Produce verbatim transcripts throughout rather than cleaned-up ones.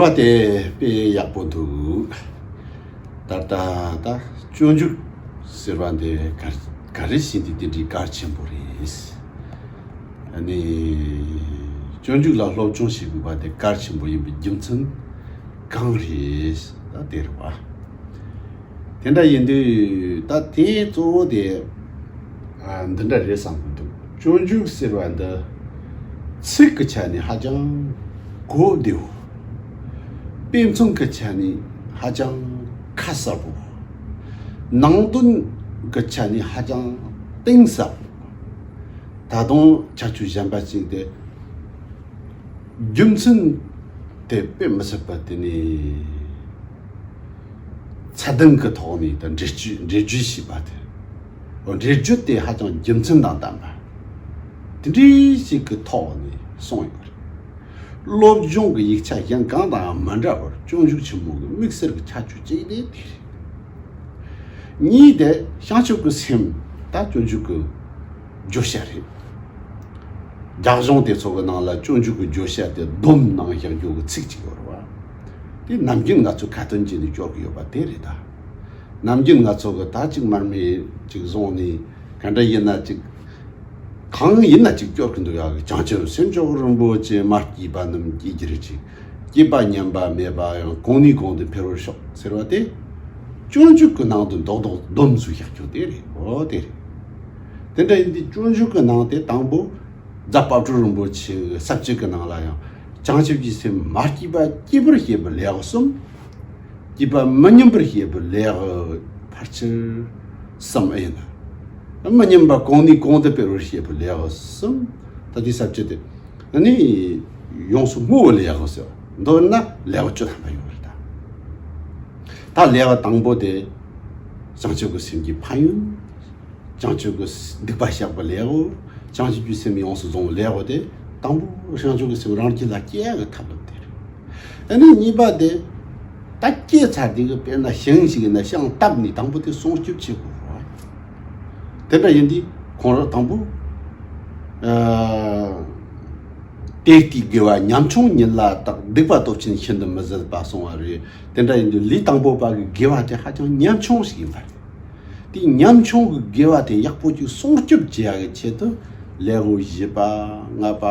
བ་དེ་དཔེ་ཡག་པོ་འདུག་ད་ལྟ་ད་སྤྱོད་འཇུག་ཟེར་བ་འདི་ག་ག་རེ་བྱས་ཏེ་དེ་འདྲའི་གལ་ཆེན་པོ་རེད། ཨ་ནི་སྤྱོད་འཇུག་ལ་སློབ་སྦྱོང་བྱེད་དགོས་པ་དེ་གལ་ཆེན་པོ་ཡིན་པའི་རྒྱུ་མཚན་གང་རེད། ད་དེ་རེད་བ། དེ་འདྲ་ཡིན་དུས་ད་དེ་གཙོ་བོ་དེ་ཨ་འདི་འདྲ་རེད་བསམ་གི་འདུག་སྤྱོད་འཇུག་ཟེར་བ་འདི་ཚིག་གི་ཆ་ནས་ཧ་ཅང་གོ་བདེ་བོ། དཔེ་མཚོན་གྱི་ཆ་ནས་ཧ་ཅང་ཁ་གསལ་པོ། ནང་དོན་གྱི་ཆ་ནས་ཧ་ཅང་གཏིང་ཟབ་པོ། ད་དུང་ཁྱད་ཆོས་གཞན་པ་ཞིག་དེ། རྒྱུ་མཚན་དེ་དཔེ་མི་སྲིད་པ་དེ་ནི་ཚད་ལྡན་གྱི་ཐོག་ནས་དང་འགྲེལ་བརྗོད་འགྲེལ་བརྗོད་བྱས་པ་དེ། འགྲེལ་བརྗོད་དེ་ཧ་ཅང་རྒྱུ་མཚན་དང་ལྡན་པ། དེ་འདྲའི་ཞིག་གི་ཐོག་ནས་གསུངས་ཡོད་རེད། སློབ་སྦྱོང་གི་ཡིག་ཆ་གཞན་གང་དང་མ་འདྲ་བར་སྤྱོད་འཇུག་ཆེན་མོ་གི་དམིགས་བསལ་གྱི་ཁྱད་ཆོས་གཅིག་དེ་དེ་རེད། གཉིས་དེ་བྱང་ཆུབ་ཀྱི་སེམས་ད་སྤྱོད་འཇུག་གི་བརྗོད་བྱ་རེད། རྒྱ་གཞུང་དེ་ཚོ་གི་ནང་ལ་སྤྱོད་འཇུག་གི་བརྗོད་བྱ་དེ་སྡོམ་གནང་བཞག་རྒྱུ་གི་ཚིག་ཅིག་ཡོད་རེད་བ། དེ་ནམ་རྒྱུན་ང་ཚོས་ཁ་ཏོན་བྱས་ནས་སྐྱོར་གི་ཡོད་པ་དེ་རེད་ད། ནམ་རྒྱུན་ང་ཚོ་གི་ད་ཅིག་མར་མེ་ཅིག་བཟུང་ནས་ག་འདྲ་ཡིན་ན་ཅིག་གང་ཡིན་ན་ཅིག་སྐྱོར་གི་འདུག་ཡ་གི། བྱང་ཆུབ་སེམས་མཆོག་རིན་པོ་ཆེ། མ་སྐྱེས་པ་རྣམས་སྐྱེ་གྱུར་ཅིག་སྐྱེས་པ་ཉམས་པ་མེད་པ་ཡང་། གོང་ནས་གོང་དུ་འཕེལ་བར་ཤོག་ཟེར་བ་དེ། སྤྱོད་འཇུག་གི་ནང་དུ་རྡོག་རྡོག་སྡོམ་བཟོས་བཞག་རྒྱུ་དེ་རེད། འོ་དེ་རེད། དེ་འདྲ་ཡིན་དུས་སྤྱོད་འཇུག་གི་ནང་དེ་དང་པོ་རྫ་དཔལ་སྤྲུལ་རིན་པོ་ཆེ་གི་ས་བཅད་ཀྱི་ནང་ལ་ཡང་། བྱང་ཆུབ་ཀྱི་སེམས་མ་སྐྱེས་པ་སྐྱེ་བར་བྱེད་པའི་ལེའུ་གསུམ། སྐྱེས་པ་མི་ཉམས་པར་བྱེད་པའི་ལེའུ་ཕལ་ཆེར་གསུམ་ཨེ་ཡིན་ན། མི་ཉམས་པ་གོང་ནས་གོང་དུ་སྤེལ་བར་བྱེད་པའི་ལེའུ་གསུམ། ད་དེ་ས་བཅད་དེ་ནི་ཡོངས་སུ་བསྔོ་བའི་ལེའུ་ཟེར། མདོར་ན་ལེའུ་བཅུ་ཐམ་པ་ཡོད་རེད་ད། ད་ལེའུ་དང་པོ་དེ་བྱང་ཆུབ་ཀྱི་སེམས་ཀྱི་ཕན་ཡོན། བྱང་ཆུབ་ཀྱི་སྡིག་པ་བཤགས་པའི་ལེའུ། བྱང་ཆུབ་ཀྱི་སེམས་ཡོངས་སུ་རྫོགས་པའི་ལེའུ་དེ། དང་པོ་བྱང་ཆུབ་ཀྱི་སེམས་རང་རྒྱུད་ལ་སྐྱེ་ཡག་གི་ཐབས་ལམ་དེ་རེད། ཨ་ནི་གཉིས་པ་དེ། ད་སྐྱེས་ཚར་དེ་གི་དཔེར་ན་ཞིང་ཞིག་ཡིན་ན་ཞིང་བཏབ་ནས་དང་པོ་དེ་སྲུང་སྐྱོབ་བྱེད་དགོས་རེད། དེ་འདྲ་ཡིན་དུས་ཁོང་རང་དང་པོ། ཨ། དེ་ལྟའི་དགེ་བ་ཉམ་ཆུང་ཉིད་ལ་བདག་སྡིག་པ་སྟོབས་ཆེན་ཤིན་ཏུ་མི་བཟད་པ་གསུངས་པ་རེད། དེ་འདྲ་ཡིན་དུས་ལས་དང་པོ་པ་གི་དགེ་བ་དེ་ཧ་ཅང་ཉམ་ཆུང་ཞིག་ཡིན་པ་རེད། དེ་ཉམ་ཆུང་གི་དགེ་བ་དེ་ཡག་པོ་ཅིག་སྲུང་སྐྱོབ་བྱེད་ཡག་གི་ཆེད་དུ་ལེའུ་བཞི་པ་ལྔ་པ་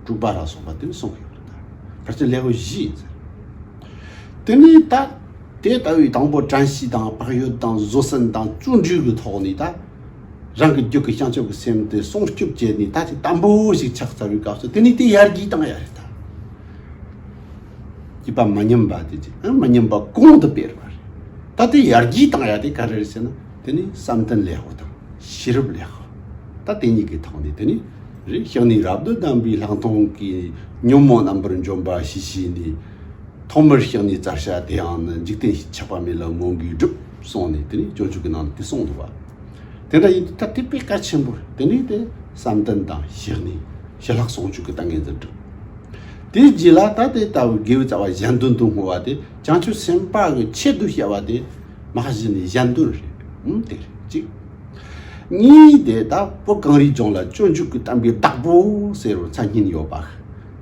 དྲུག་པ་ལ་སོགས་པ་དེ་གསུངས་ཡོད་པ་རེད། ཕལ་ཆེར་ལེའུ་བཞི་ཡིན་ཟེར། དེ་ནས་ད་དེ་ལྟ་བུའི་དང་པོ་དྲན་ཤེས་དང་བག་ཡོད་དང་བཟོད་བསྲན་དང་བརྩོན་འགྲུས་ཀྱི་ཐོག་ནས་ད་རང་གི་རྒྱུད་ཀྱི་བྱང་ཆུབ་ཀྱི་སེམས་དེ་སྲུང་སྐྱོབ་བྱས་ནས། ད་དེ་དམ་པོ་ཞིག་ཆགས་ཚར་བའི་སྐབས་སུ་དེ་ནས་དེ་ཡར་རྒྱས་བཏང་ཡ་རེད་ད། སྐྱེས་པ་མ་ཉམས་པ་དེ་ཅི་ཨ་མ་ཉམས་པ་གོང་དུ་སྤེལ་བ་རེད། ད་དེ་ཡར་རྒྱས་བཏང་ཡ་དེ་ག་རེ་རེད་ཟེར་ན། དེ་ནི་བསམ་གཏན་ལེའུ་དང་ཤེས་རབ་ལེའུ། ད་དེ་གཉིས་ཀྱི་ཐོག་ནས་དེ་ནི་རེད། ཕྱག་ནི་རབ་ཏུ་བསྡམས་པའི་ལྷག་མཐོང་གིས། ཉོན་མོངས་རྣམ་པར་འཇོམས་པ་ཞེས་བྱས་ནས། ཐོག་མར་ཕྱག་ནི་བཙལ་བྱ་དེ་ཡང་ནི། འཇིག་རྟེན་ཆགས་པ་མེད་ལ་མངོན་དགའི་སྒྲུབ་གསུངས་ནས། དེ་ནི་སྤྱོད་འཇུག་གི་ནང་ལ་དེ་གསུངས་འདུག་བ། དེ་འདྲ་ཡིན་དུས་ད་དེ་དཔེ་གལ་ཆེན་པོ་རེད། དེ་ནས་དེ་བསམ་གཏན་དང་ཕྱག་ནི་ཞི་ལྷག་ཟུང་འཇུག་གི་ཏིང་ངེ་འཛིན་སྒྲུབ། དེའི་རྗེས་ལ་ད་དེ་ལྟ་བུའི་དགེ་བའི་རྩ་བ་གཞན་དོན་དུ་བསྔོ་བ་དེ་བྱང་ཆུབ་སེམས་དཔའ་གི་ཆེད་དུ་བྱ་བ་དེ་མ་གཞི་ནས་གཞན་དོན་རེད། ཨང་། དེ་རེད་གཅིག་གཉིས་དེ་ད་བོད་གངས་རིའི་ལྗོངས་ལ་སྤྱོད་འཇུག་གི་བསྟན་པའི་བདག་པོ་ཟེར་བའི་མཚན་སྙན་ཡོད་པ།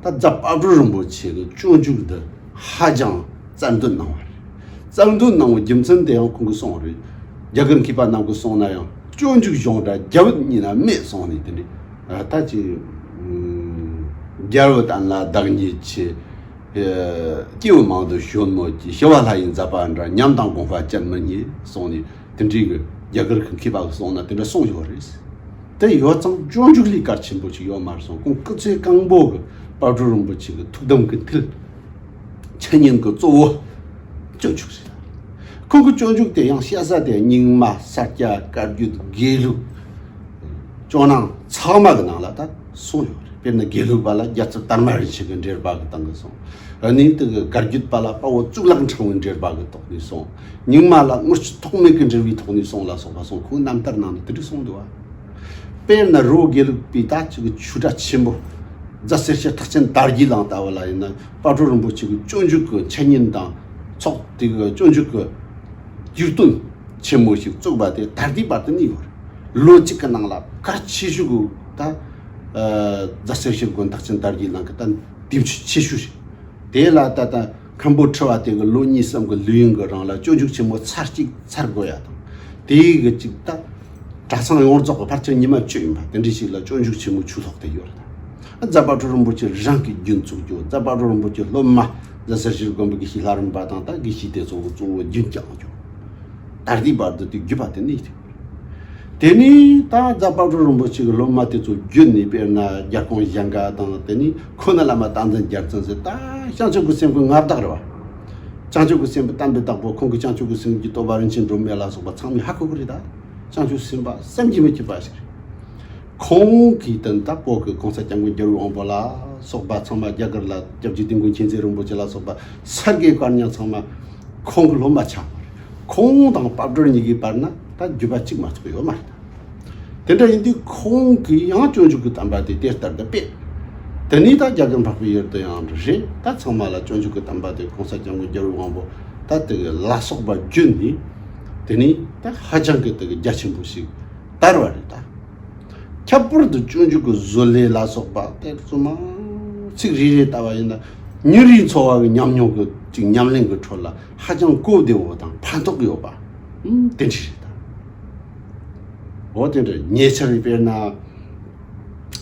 ད་རྫ་དཔལ་སྤྲུལ་རིན་པོ་ཆེ་གི་སྤྱོད་འཇུག་འདི་ཧ་ཅང་རྩལ་འདོན་གནང་བ་རེད། རྩལ་འདོན་གནང་བའི་རྒྱུ་མཚན་དེ་ཡང་ཁོང་གིས་གསུངས་པ་རེད། རྒྱ་གར་མཁས་པ་རྣམས་ཀྱིས་གསུངས་ན་ཡང་། སྤྱོད་འཇུག་གཞུང་འདྲ་རྒྱ་བོད་གཉིས་ན་མེད་གསུངས་ནས། དེ་འདྲའི་ད་ཅི་རྒྱལ་བུ་དང་ལ་བདག་ཉིད་ཆེ། སྐྱེས་བུ་མང་དུ་གཞོན་ནུ་སྐྱེ། ཞི་བ་ལྷ་ཡི་མཛད་པ་འདྲ། ཉམས་དང་དགོངས་པ་ཅན་མི་རྙེད་གསུངས་ནས། དེ་འདྲའི་གི་རྒྱ་གར་གྱི་མཁས་པ་གིས་གསུངས་ན་དེ་འདྲ་གསུངས་ཡོད་རེད། དེ་ཡོད་ཙང་སྤྱོད་འཇུག་ལས་གལ་ཆེན་པོ་ཅིག་ཡོད་མ་རེད་གསུངས། ཁོང་སྐུ་ཚེ་གང་པོ་གི་དཔལ་སྤྲུལ་རིན་པོ་ཆེ་གི་ཐུགས་དམ་གྱི་མཐིལ། འཆད་ཉན་གྱི་གཙོ་བོ་སྤྱོད་འཇུག་རེད། ཁོང་གི་སྤྱོད་འཇུག་དེ་ཡང་བཤད་ས་དེ་རྙིང་མ། ས་སྐྱ། བཀའ་བརྒྱུད། དགེ་ལུགས། ཇོ་ནང་ཚང་མ་གི་ནང་ལ་ད་གསུངས་ཡོད་རེད། དཔེར་ན་དགེ་ལུགས་པ་ལ་རྒྱལ་ཚབ་དར་མ་རིན་ཆེན་གྱི་འགྲེལ་པ་གི་སྟེང་གི་གསུངས། ཨ་ནི་དེ་གི་བཀའ་བརྒྱུད་པ་ལ་དཔའ་བོ་གཙུག་ལག་ཕྲེང་བའི་འགྲེལ་པ་གི་ཐོག་ནས་གསུངས། རྙིང་མ་ལ་དངུལ་ཆུ་ཐོགས་མེད་ཀྱི་འགྲེལ་བའི་ཐོག་ནས་གསུངས་ལ་སོགས་པ་གསུངས། ཁོང་རྣམ་ཐར་ནང་ནས་དེ་འདྲ་གསུངས་འདུག་བ། དཔེར་ན་རི་བོ་དགེ་ལུགས་པའི་ད་ཅིག་ཆོས་གྲྭ་ཆེན་པོ་རྫ་སེར་སྐྱ་ཐེག་ཆེན་དར་རྒྱས་གླིང་ལྟ་བུ་ལ་ཡིན་ན། དཔལ་སྤྲུལ་རིན་པོ་ཆེ་གི་སྤྱོད་འཇུག་གི་འཆད་ཉན་དང་ཚོགས། དེ་གི་སྤྱོད་འཇུག་གི་དུས་སྟོན་ཆེན་མོ་ཞིག་བཙུགས་པ་དེ་ད་ལྟའི་བར་དུ་གནས་ཡོད་རེད། ལོ་གཅིག་གི་ནང་ལ་གལ་ཆེ་ཤོས་གི་ད་རྫ་སེར་སྐྱ་དགོན་ཐེག་ཆེན་དར་རྒྱས་གླིང་གི་ད་དེབ་ཆུང་ཆེ་ཤོས་ཤིག་དེ་ལ་ད་ལྟ་ མཁན་པོ་ཁྲི་པ་དེ་གི་ལོ་གཉིས་གསུམ་གི་ལུས་ཡུན་གི་རིང་ལ་སྤྱོད་འཇུག་ཆེན་མོ་ཚར་གཅིག་ཚར་དགོས་ཡ་དང་། དེའི་གི་གཅིག་ད་གྲྭ་ཚང་ཡོངས་རྫོགས་གི་ཕལ་ཆེར་ཉི་མ་བཅུ་ཡིན་པ་དེ་འདྲའི་ཞིག་ལ་སྤྱོད་འཇུག་ཆེན་མོ་ཆོས་ལྷོག་དེ་ཡོད་རེད། ད་རྫ་དཔལ་སྤྲུལ་རིན་པོ་ཆེ་རང་གི་རྒྱུན་བཙུགས་རྒྱུ། རྫ་དཔལ་སྤྲུལ་རིན་པོ་ཆེ་སློབ་མ་རྫ་སེར་ཤུལ་དགོན་པའི་དགེ་བཤེས་ལྷ་རམས་པ་དང་ད་དགེ་བཤེས་དེ་ཚོ་གི་གཙོ་བོ་རྒྱུན་བསྐྱངས་རྒྱུ། ད་ལྟའི་བར་དུ་དེ་བརྒྱུད་པ་དེ་ནི་དེ་ནས་ད་རྫ་དཔལ་སྤྲུལ་རིན་པོ་ཆེ་གི་སློབ་མ་དེ་ཚོ་བརྒྱུད་ནས་དཔེར་ན་རྒྱལ་ཁོངས་གཞན་ག་དང་དེ་ནས་ཁོ་ན་བླ་མ་བསྟན་འཛིན་རྒྱལ་མཚན་ཟེར། ད་བྱང་ཆུབ་ཀྱི་སེམས་ཀྱི་མངའ་བདག་རེད་བ། བྱང་ཆུབ་ཀྱི་སེམས་དཔའ་བསྟན་པའི་བདག་པོ། ཁོང་གིས་བྱང་ཆུབ་ཀྱི་སེམས་ཀྱི་སྟོན་པ་རིན་ཆེན་སྒྲོལ་མའི་ལ་སོགས་པ་ཚང་མས་ཧ་གོ་གི་རེད། ད་བྱང་ཆུབ་སེམས་དཔའ་བསམ་གྱིས་མི་ཁྱབ་པ་ཞིག་རེད། ཁོང་གིས་ད་ལྟ་བོད་ཀྱི་གོང་ས་སྐྱབས་མགོན་རྒྱལ་བའི་དབང་པོ་ལ་སོགས་པ་ཚང་མ། རྒྱ་གར་ལ་སྐྱབས་རྗེ་དིལ་མགོ་མཁྱེན་བརྩེ་རིན་པོ་ཆེ་ལ་སོགས་པ་སར་གྱི་བཀའ་རྙིང་ཚང་མ་ཁོང་གི་སློབ་མ་ཆགས་པ་རེད། ཁོང་དང་དཔལ་སྤྲུལ་གཉིས་ཀྱི་བར་ན་ད་བརྒྱུད་པ་གཅིག་མ་གཏོགས་ཡོད་མ་རེད། དེ་འདྲ་ཡིན་དུས་ཁོང་གིས་ཡང་སྤྱོད་འཇུག་གི་བསྟན་པ་དེ་དེ་ལྟར་དུ་སྤེལ། དེ་ནས་ད་རྒྱ་གར་འཕགས་པའི་ཡུལ་དུ་ཡང་རེད། ད་ཚང་མ་ལ་སྤྱོད་འཇུག་གི་བསྟན་པ་དེ་གོང་ས་སྐྱབས་མགོན་རྒྱལ་བའི་དབང་པོ་ད་དེ་གི་ལ་སོགས་པ་བརྒྱུད་ནས་དེ་ནས་ད་ཧ་ཅང་གི་དེ་གི་རྒྱ་ཆེན་པོ་ཞིག་དར་བ་རེད། ད་ཁྱད་པར་དུ་སྤྱོད་འཇུག་གི་བཟོ་ལས་ལ་སོགས་པ་དེ་ཚོ་མང་ཚིག་རེ་རེ་ལྟ་བ་ཡིན་ན་ཉིན་རེའི་འཚོ་བ་གི་ཉམས་མྱོང་གི་ཅིག་ཉམས་ལེན་གི་ཁྲོད་ལ་ཧ་ཅང་གོ་བདེ་བོ་དང་ཕན་ཐོགས་ཡོད་པ་དེ་འདྲ་རེད། ད་འོ་དེ་འདྲ་ཉེ་ཆར་དཔེར་ན།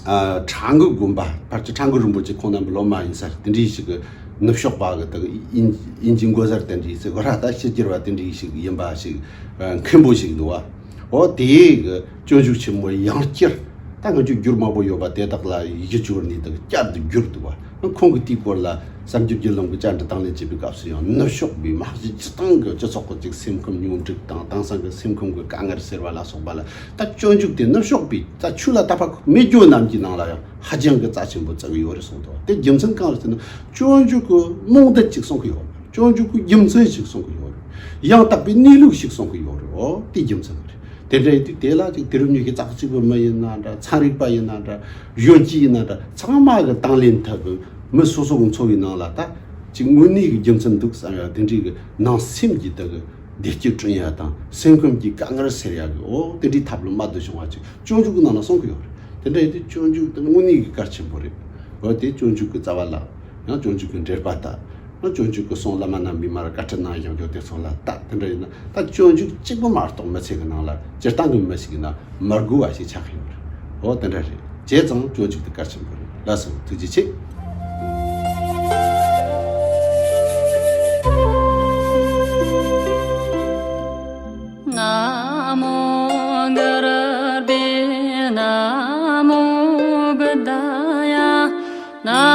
ཨ། ཁྲ་འགུ་དགོན་པ། ཕལ་ཆེར་ཁྲ་འགུ་རིན་པོ་ཆེ་ཁོང་རྣམ་པའི་སློབ་མ་ཡིན་ས་རེད། དེ་འདྲའི་ཞིག་གི་ནུབ་ཕྱོགས་པ་གི་དག་དབྱིན་དབྱིན་ཇི་མགོ་གསར་དེ་འདྲའི་ཟེར་དགོས་ར། ད་ཕྱི་རྒྱལ་བ་དེ་འདྲའི་ཞིག་ཡིན་པ་ཞིག་ཨ། མཁན་པོ་ཞིག་འདུག་བ། འོ་དེའི་གི་སྤྱོད་འཇུག་ཆེན་མོ་ཡང་བསྐྱར་ད་ང་ཚོས་འགྱུར་མང་པོ་ཡོད་པ་དེ་དག་ལ་ཡིད་ཆེས་བྱས་ནས་དག་བསྐྱར་དུ་བསྒྱུར་འདུག་བ། ཁོང་གིས་དེའི་སྐོར་ལ་བསམ་རྒྱུད་བརྒྱུད་ལམ་གྱི་བཅར་འདྲི་དང་ལེན་བྱེད་པའི་སྐབས་སུ་ཡང་ནུབ་ཕྱོགས་པའི་མ་གཞི་སྤྱི་བཏང་གི་སྤྱི་ཚོགས་ཀྱི་ཅིག་སེམས་ཁམས་སྙོམས་སྒྲིག་དང་། དེང་སང་གི་སེམས་ཁམས་ཀྱི་དཀའ་ངལ་སེལ་བ་ལ་སོགས་པ་ལ་ད་སྤྱོད་འཇུག་དེ་ནུབ་ཕྱོགས་པའི་ད་ཆོས་ལ་དད་པ་མེད་རྒྱུ་རྣམས་ཀྱི་ནང་ལ་ཡང་ཧ་ཅང་གི་རྩ་ཆེན་པོ་བརྩི་གི་ཡོད་རེད་གསུངས་འདུག། དེ་རྒྱུ་མཚན་གང་རེད་ཟེར་ན་སྤྱོད་འཇུག་གི་རྨོངས་དད་ཅིག་གསུང་གི་ཡོད་རེད། སྤྱོད་འཇུག་གི་རྒྱུ་མཚན་ཞིག་གསུང་གི་ཡོད་རེད། ཡང་དག་པའི་གནས་ལུགས་ཤིག་གསུང་གི་ཡོད་རེད། འོ་དེ་རྒྱུ་མཚན་རེད། དེ་འདྲ་ཡིན་དུས་དེ་ལ་ཅིག་དུས་རབས་ཉི་ཤུ་རྩ་གཅིག་པའི་མི་ཡིན་ན་འདྲ། ཚན་རིག་པ་ཡིན་ན་འདྲ། གཞོན་སྐྱེས་ཡིན་ན་འདྲ། ཚང་མ་གི་དང་ལེན་ཐབས་གི་མི་སོ་སོ་གི་འཚོ་བའི་ནང་ལ་ད་ཅིག་དངོས་གནས་ཀྱི་རྒྱུ་མཚན་འདུག་བསམ་ཡ་དེ་འདྲའི་གི་ནང་སེམས་ཀྱི་དེ་གི་བདེ་སྐྱིད་བསྐྲུན་ཡ་དང་སེམས་ཁམས་ཀྱི་དཀའ་ངལ་སེལ་ཡ་གི་འོ་དེ་འདྲའི་ཐབས་ལམ་མང་དུ་བྱུང་བ་ཅིག་སྤྱོད་འཇུག་གི་ནང་ལ་གསུང་གི་ཡོད་རེད། དེ་འདྲ་ཡིན་དུས་སྤྱོད་འཇུག་དེ་དངོས་གནས་ཀྱི་གལ་ཆེན་པོ་རེད། འོ་དེ་སྤྱོད་འཇུག་གི་རྩ་བ་ལ་ཡང་སྤྱོད་འཇུག་གི་འགྲེལ་པ་ལྟ། སྤྱོད་འཇུག་གི་གསུང་བླ་མ་རྣམ་པས་མར་བཀའ་ཁྲིད་གནང་བཞག་རྒྱུ་དེ་ཚོ་ལ་ལྟ། དེ་འདྲ་ཡིན་ན་ད་སྤྱོད་འཇུག་གཅིག་པུ་མ་གཏོགས་མི་ཚེ་གི་ནང་ལ་སྤྱིར་བཏང་གི་མི་ཞིག་ཡིན་ན་མི་དགོས་པ་ཞིག་ཆགས་ཀྱི་ཡོད་རེད། འོ་དེ་འདྲ་རེད། བྱས་ཙང་སྤྱོད་འཇུག་དེ་གལ་ཆེན་པོ་རེད། ལགས་སོ། ཐུགས་རྗེ་ཆེ། ན་མོ་གུ་རུ་བྷྱཿ། ན་མོ་བུདྡྷཱ་ཡ། ན་